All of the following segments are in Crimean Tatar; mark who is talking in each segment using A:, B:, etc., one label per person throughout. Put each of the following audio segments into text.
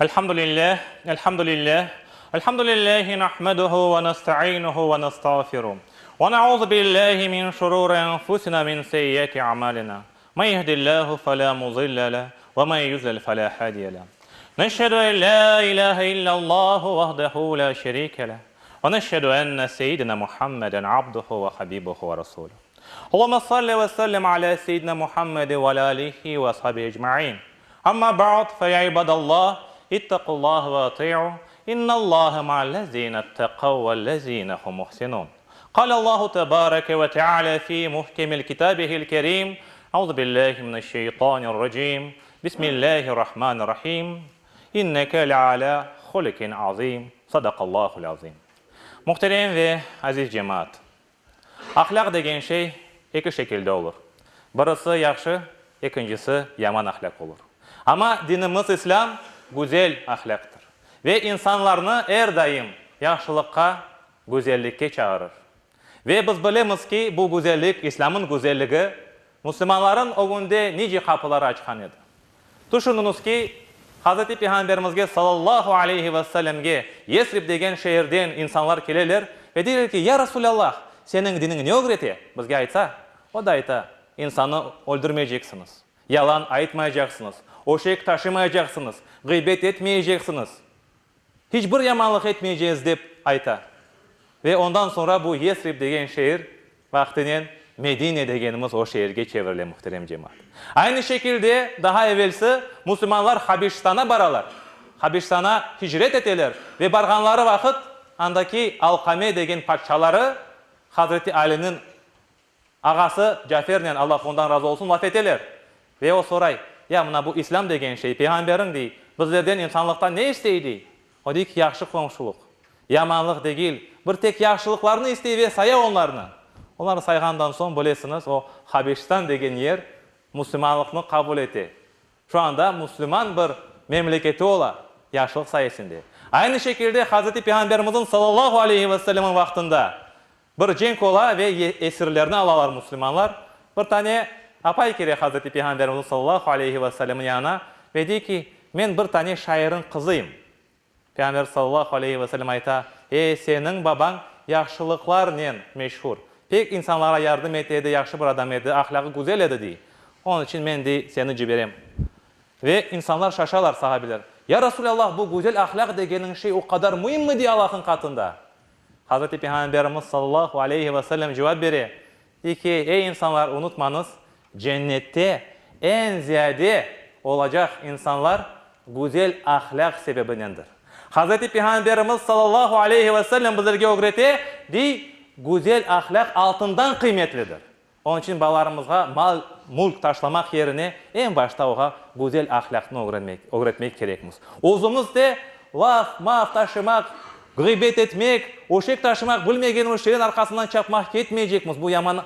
A: Elhamdülillah, elhamdülillah, elhamdülillahi nahmeduhu ve nestainuhu ve nestağfiruh. Ve na'uzu billahi min şururi enfusina min seyyiati a'malina. Men yehdillahu fela mudille leh ve men yudlil fela hadiye leh. Neşhedü en la ilahe illallahu vahdehu la şerike leh. Ve neşhedü enne seyyidina Muhammeden abduhu ve habibuhu ve resuluh. Allahümme salli ve sellim ala seyyidina Muhammedi ve ala alihi ve ashabihi ecmain. Amma ba'd, fe ya ibadallah, ittaqullaha ve ati'u, innallaha ma'allezine ittekav vellezine hum muhsinun. Kâle Allahu tebareke ve teâlâ fî muhkemil kitâbihil kerîm, Euzu billahi mineşşeytanirracim, Bismillahirrahmanirrahim, İnneke lealâ hulikin azîm. Sadakallahul azîm. Muhterem ve aziz cemaat! Ahlâq degen şey eki şekilde olur. Birisi yahşı, ekincisi yaman ahlâq olur. Amma dinimiz İslâm güzel ahlâqtır ve insanlarnı er daim yahşılıqqa, güzellikke çağırır. Ve biz bilemiz ki, bu güzellik, İslâmın güzelligi, musulmanların ögünde nice qapılar açqan edi. Tüşüniñiz ki, Hazreti Peyğamberimizge salâllahu aleyhi ve sellemge Yesrib degen şeerden insanlar keleler ve deyler ki, Ya Resulâllah, seniñ diniñ ne ögrete? Bizge aytsa? O da ayta, İnsannı öldürmeyceksiñiz, yalan aytmaycaqsıñız, öşek taşımaycaqsıñız, ğıybet etmeyeceksiñiz, hiç bir yamanlıq etmeyceñiz dep ayta. Ve ondan soñra bu Yesrib degen şeer Vaqtınen Medine degenimiz o şeerge çevirile, muhterem cemaat. Aynı şekilde daha evelsi musulmanlar Habeşistana baralar. Habeşistana hicret eteler ve barğanları vaqıt andaki Alqame degen patşaları Hazreti Aliniñ ağası Cafernen, Allah ondan razı olsun, laf eteler. Ve o soray, Ya mına bu İslâm degen şey, peyğamberiñ, dey, bizlerden, insanlıqtan ne istey, dey. O dey ki, yahşı qomşulıq, yamanlıq degil, bir tek yahşılıqlarnı istey ve saya onlarnı. Onlarnı sayğandan soñ, bilesiñiz, o Habeşistan degen yer musulmanlıqnı qabul ete. Şu anda musulman bir memleketi ola, yahşılıq sayesinde. Aynı şekilde Hazreti Peyğamberimizniñ salâllahu aleyhi ve sellemniñ vaqtında bir cenk ola ve esirlerni alalar musulmanlar. Bir tane apay kele Hazreti Peyğamberimizniñ salâllahu aleyhi ve sellemniñ yanına ve dey ki, Men bir tane şairniñ qızıyım. Peyğamber salâllahu aleyhi ve sellem ayta, E, seniñ babañ yahşılıqlarnen meşhur, pek insanlara yardım ete edi, yahşı bir adam edi, ahlâqı güzel edi, dey. Onıñ içün men, dey, seni ciberem. Ve insanlar şaşalar, sahabeler, Ya Resulâllah, bu güzel ahlâq degeniñ şey o qadar müimmi, dey, Allah'ıñ qatında? Hazreti Peyğamberimiz salâllahu aleyhi ve sellem cevap bere, dey ki, Ey insanlar, unutmañız, cennette eñ ziyade olacaq insanlar güzel ahlâq sebebinendir. Hazreti Peyğamberimiz salâllahu aleyhi ve sellem bizlerge ögrete, dey, güzel ahlâq altından qıymetlidir. Onıñ içün balalarımızğa mal, mülk taşlamaq yerine eñ başta oğa güzel ahlâqnı ögrenmek, ögretmek kerekmiz. Özümiz de laf, maf taşımaq, ğıybet etmek, öşek taşımaq, bilmegenimiz şeyniñ arqasından çapmaq ketmeycekmiz. Bu yaman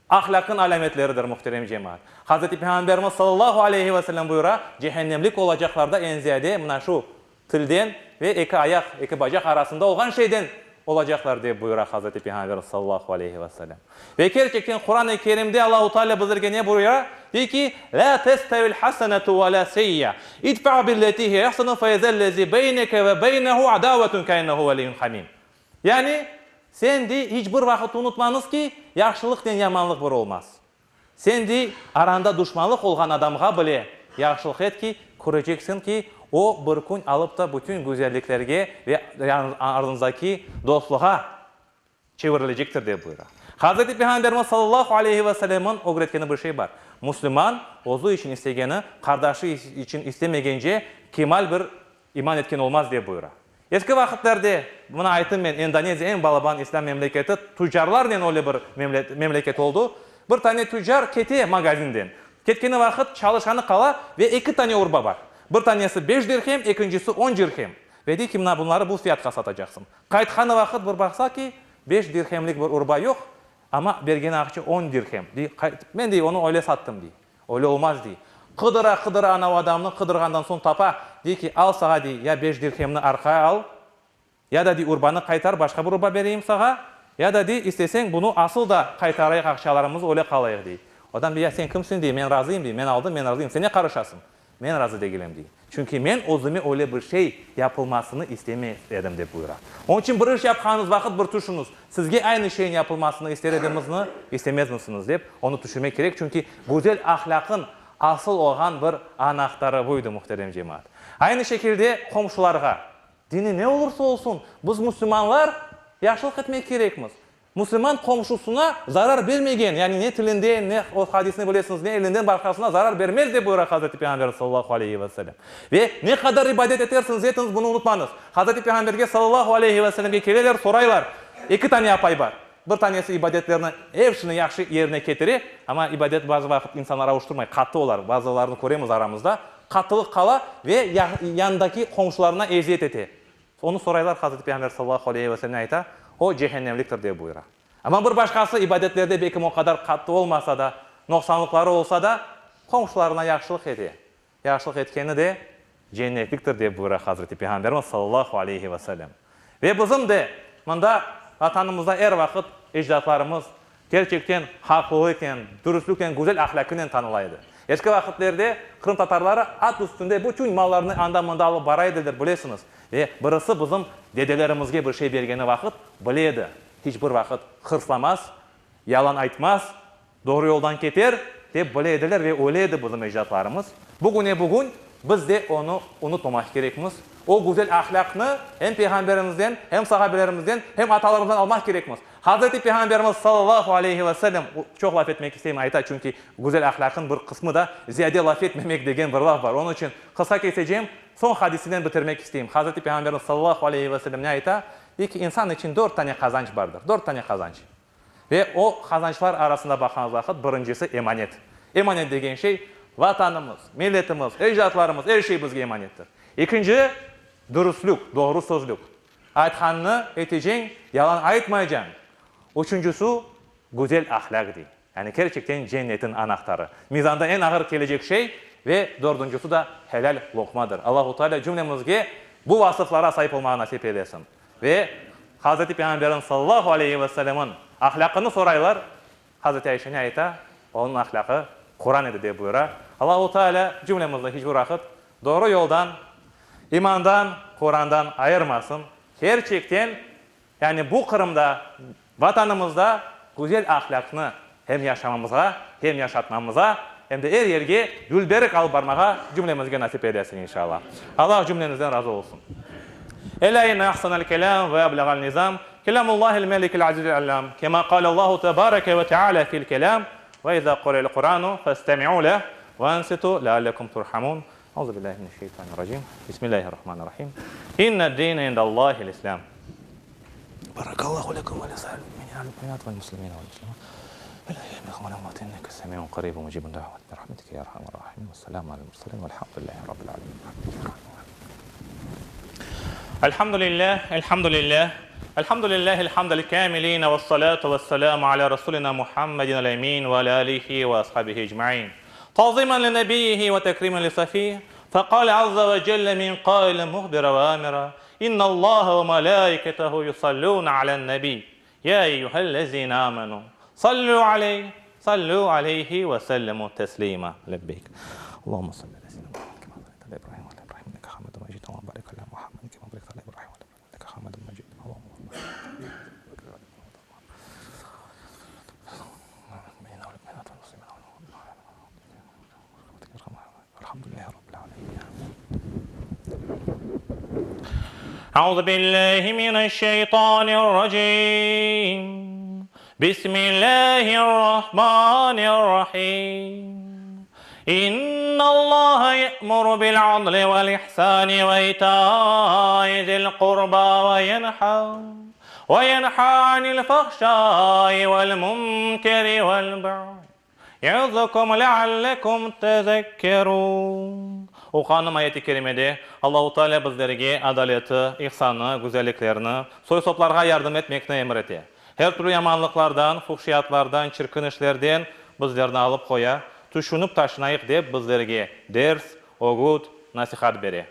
A: ahlâqnıñ alâmetleridir, muhterem cemaat. Hazreti Peyğamberimiz salâllahu aleyhi ve sellem buyura, Cehennemlik olacaqlarda eñ ziyade mına şu Tilden ve eki ayaq, eki bacaq arasında olğan şeyden olacaqlar, dep buyura Hazreti Peyğamber sallallahu aleyhi ve sellem. Ve kerçekten Quran-ı Kerimde Allahu Teala bizlerge ne buyura? Dey ki, Lâ testevil hasenetu ve lâ seyyi'a, idfa billeti hiye ehsenu feizellezi beyneke ve beynehu adavetun keennehu veliyyun hamim. Yani, sen, dey, hiç bir vaqıt unutmañız ki, yahşılıqnen yamanlıq bir olmaz. Sen, dey, aranda duşmanlıq olğan adamğa bile yahşılıq et ki, köreceksiñ ki, o, bir kün alıp da bütün güzelliklerge ve arañızdaki dostluğa çevirilecektir, dep buyura. Hazreti Peyğamberimiz sallallahu aleyhi ve sellemniñ ögretkeni bir şey bar, Müslüman özü içün istegeni, qardaşı içün istemegence kemal bir İman etken olmaz, dep buyura. Eski vaqıtlarda, mına ayttım men, Endoneziya eñ balaban islâm memleketi, tuccarlarnen öyle bir memleket oldu. Bir tane tuccar kete magazinden. Ketkeni vaqıt çalışanı qala ve eki tane urba bar. Bir tanesi beş dirhem, ekincisi on dirhem. Ve dey ki, mına bunları bu fiyatqa satacaqsıñ. Qaytqanı vaqıt bir baqsa ki, beş dirhemlik bir urba yoq, amma bergeni aqça on dirhem. Dey, men dey, onı öyle sattım, dey. Öyle olmaz, dey. Qıdıra, qıdıra anavı adamnı, qıdırğandan soñ tapa, dey ki, al sağa, dey, ya beş dirhemni arqaya al, ya da, dey, urbanı qaytar, başqa bir urba bereyim sağa, ya da, dey, isteseñ, bunı asıl da qaytarayıq aqçalarımızı, öyle qalayıq, dey. Adam dey, ya sen kimsiñ, dey, men razıyım, dey, men aldım, men razıyım, sen ne qarışasıñ? Men razı degilim, dey. Çünki men özüme öyle bir şey yapılmasını istemez edim, dep buyura. Onıñ içün bir iş yapqanıñız vaqıt bir tüşüñiz, sizge aynı şeyin yapılmasını ister ediñizmi, istemezmisiñiz, dep onı tüşünmek kerek, çünki güzel ahlâqıñ asıl olğan bir anahtarı buydı, muhterem cemaat. Aynı şekilde qomşularğa, dini ne olursa olsun, biz müslümanlar yahşılıq etmek kerekmiz. Müslüman qomşusına zarar bermegen, yani ne tilinden, ne, o hadisni bilesiñiz, ne elinden başqasına zarar bermez, dep buyura Hazreti Peyğamber sallallahu aleyhi ve sellem. Ve ne qadar ibadet etersiñiz, etiñiz, bunı unutmañız. Hazreti Peyğamberge sallallahu aleyhi ve sellemge keleler, soraylar, eki tane apay bar. Bir tanesi ibadetlerni epsini yahşı yerine ketire, amma ibadet bazı vaqıt insanlar avuştırmay, qattı olar, bazılarını köremiz aramızda, qattılıq qala ve yanındaki qomşularına eziyet ete. Onı soraylar, Hazreti Peyğamber sallallahu aleyhi ve sellem ayta, O, cehennemliktir, dep buyura. Amma bir başqası ibadetlerde belkim o qadar qattı olmasa da, noqsanlıqları olsa da, qomşularına yahşılıq ete. Yahşılıq etkeni de cennetliktir, dep buyura Hazreti Peyğamberimiz sallallahu aleyhi ve sellem. Ve bizim de mında Vatanımızda er vaqıt ecdatlarımız kerçekten haqlılıqnen, dürüstliknen, güzel ahlâkınen tanıla edi. Eski vaqıtlerde qırımtatarları at üstünde bütün mallarını anda-mında alıp bara ediler, bilesiñiz. Ve birisi bizim dedelerimizge bir şey bergeni vaqıt bile edi, hiç bir vaqıt hırslamaz, yalan aytmaz, Doğru yoldan keter, dep bile ediler ve öyle edi bizim ecdatlarımız. Bugüne-bugün biz de onı unutmamaq kerekmiz. O güzel ahlâqnı em Peyğamberimizden, em sahabelerimizden, em atalarımızdan almaq kerekmiz. Hazreti Peyğamberimiz sallallahu aleyhi ve sellem, çoq laf etmek isteyim, ayta, çünki güzel ahlâqnıñ bir qısmı da ziyade laf etmemek degen bir laf bar. Onıñ içün qısqa kesecem, soñ hadisinen bitirmek isteyim. Hazreti Peyğamberimiz sallallahu aleyhi ve sellem ne ayta? Dey ki, insan içün dört tane qazanç bardır. Dört tane qazanç. Ve o qazançlar arasında baqanız vaqıt birincisi emanet. Emanet degen şey, Vatanımız, milletimiz, ecdatlarımız, er şey bizge emanettir. Ekinci, dürüstlük, doğru sözlük. Aytqanını eteceñ, yalan aytmaycañ. Üçüncisi, güzel ahlâq dey. Yani kerçekten cennetin anahtarı. Mizanda eñ ağır kelecek şey ve dördüncisi da helal loqmadır. Allahu Teala cümlemizge bu vasıflara saip olmağa nasip eylesin. Ve Hazreti Peyğamberniñ sallallahu aleyhi ve sellemniñ ahlâqını soraylar, Hazreti Ayşe ne ayta? Onıñ ahlâqı Quran edi dep buyura. Allahu Teala cümlemizni hiç bir vaqıt doğru yoldan, imandan, Qurandan ayırmasın. Kerçekten, yani bu Qırımda, Vatanımızda güzel ahlâqnı hem yaşamamızğa, hem yaşatmamıza, hem de er yerge dülberik alıp barmağa cümlemizge nasip eylesin, inşallah. Allah cümlenizden razı olsun. Elâ inne ahsanel kelâm ve ebleğel nizam, kelâmullâhil melikil azizil allâm, kemâ kâlellâhu tebâreke ve teâlâ fil kelâm, ve izâ quri'el Qur'ânu festemi'û leh ve ansitû leallekum turhamûn. Euzu billahi mineşşeytanirracim. Bismillahirrahmanirrahim. İnne dine indallâhil İslâm. Barakallahu lekum ve lisairil mu'minina vel mu'minat vel muslimina vel muslimat. Vel ahya'i minhum vel amvat inneke semi'un qaribun mucibud da'avat bi rahmetike ya erhamer rahimin. Vesselamu alel murselin velhamdülillahi rabbil alemin. Elhamdülillah, elhamdülillah, elhamdülillahil hamdel kâmilin vessalâtu vesselamu alâ rasulina Muhammedin el emin ve alâ âlihi ve ashabihi ecmaîn. Ta'zimen li nebiyyihi ve tekrimen li safiyih, feqale azze ve celle min qailin muhbira ve amira, İnnallaha ve melâiketehu yusallûne alen-nebiy, ya eyyühellezîne âmenû, sallû aleyh, sallû aleyhi ve sellimû teslîmâ. Lebbeyk. Allahümme salli alâ seyyidinâ Muhammed kemâ sallayte alâ İbrahim ve alâ İbrahim inneke hamidun mecid, Allahümme barik alâ Muhammed kemâ barekte alâ İbrahim ve alâ İbrahim inneke hamidun mecid. Euzu billahi mineşşeytanirracim. Bismillahirrahmanirrahim. İnnallaha ye'muru bil adli vel ihsani ve ita'i zil qurba ve yenha ve yenha anil fahşai vel munkeri vel bagyi Ya'zukum leallekum tezekkerun. Oquğanım ayet-i kerimede Allahu Teala bizlerge adaleti, ihsanı, güzelliklerni, soy-soplarğa yardım etmekni emir ete. Her türlü yamanlıqlardan, fuhşiyatlardan, çirkin işlerden bizlerni alıp qoya, tüşünip taşınayıq dep bizlerge ders, ögüt, nasihat bere.